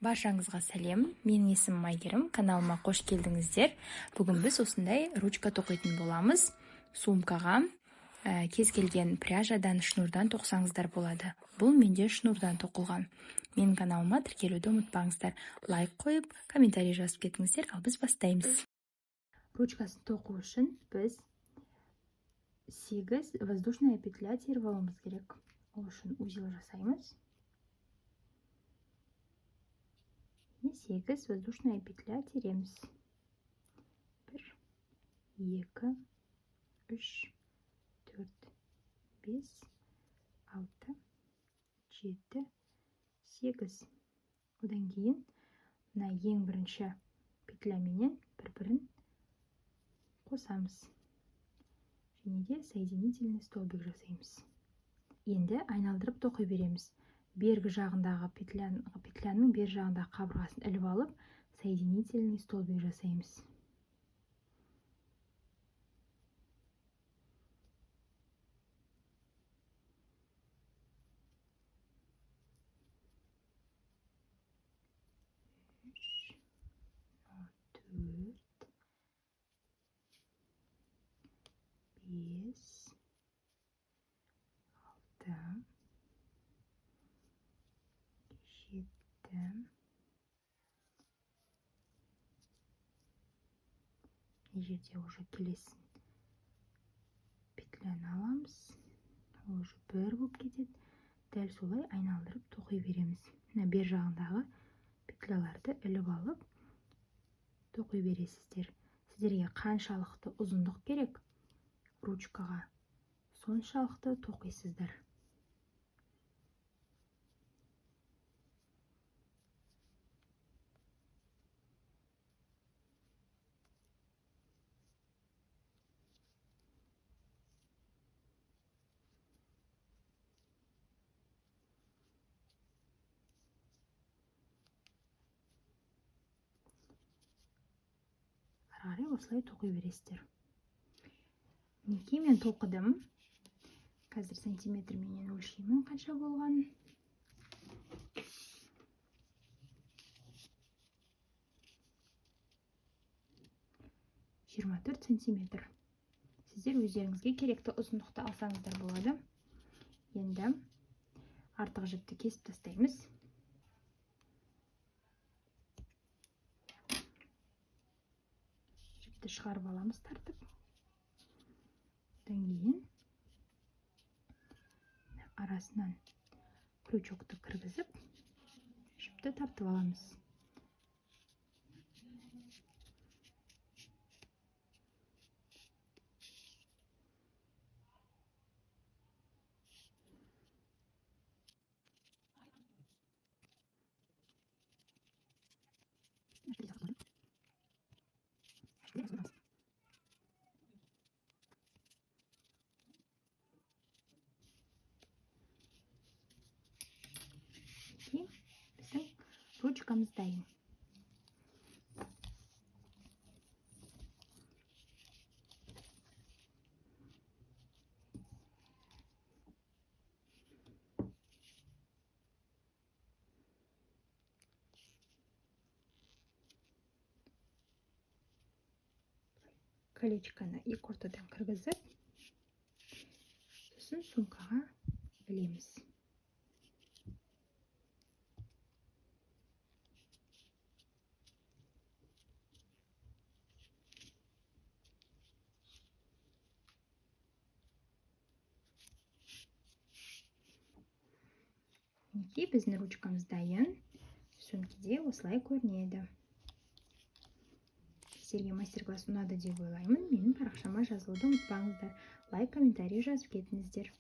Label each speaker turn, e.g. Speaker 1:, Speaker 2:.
Speaker 1: Баршаңызға сәлем, менің есімім Айгерім, каналыма қош келдіңіздер. Бүгін біз осындай ручка тоқитын боламыз. Сумкаға кез келген пряжадан, шнурдан тоқсаңыздар болады. Бұл менде шнурдан тоқылған. Менің каналыма тіркелуді ұмытпаңыздар. Лайк қойып, комментарий жазып кетіңіздер, ал біз бастаймыз. Ручкасын тоқу үшін біз 8 воздушная петля теріп алуымыз керек. Ол үшін узел жасаймыз. 8 воздушная петля тереміз. 1, 2, 3, 4, 5, 6, 7, 8. Одан кейін мына ең бірінші петляменен бір-бірін қосамыз. Және де соединительный столбик жасаймыз. Енді айналдырып тоқи береміз. Бергі жағындағы петляның бер жағындағы қабырғасын іліп алып, соединительный столбик жасаймыз. Үш, төрт, бес, алты, 7, мына жерде уже келесін петляны аламыз, ол уже бір болып кетеді. Дәл солай айналдырып тоқи береміз. Мына бер жағындағы петляларды іліп алып тоқи бересіздер. Сіздерге қаншалықты ұзындық керек ручкаға, соншалықты тоқисыздар. Қарай осылай тоқи бересіздер. Мінекей мен тоқыдым. Қазір сантиметрменен өлшеймін қанша болғанын. 24 сантиметр. Сіздер өздеріңізге керекті ұзындықты алсаңыздар болады. Енді артық жіпті кесіп тастаймыз. Шығарып аламыз тартып. Одан кейін арасынан крючокты кіргізіп, жіпті тартып аламыз. Біздің ручкамыз дайын. Колечканы екі ортадан кіргізіп, сосын сумкаға ілеміз. Мінекей біздің ручкамыз дайын. Сөмкеде осылай көрінеді. Сіздерге мастер-класс ұнады деп ойлаймын. Менің парақшама жазылуды ұмытпаңыздар. Лайк, комментарий жазып кетіңіздер.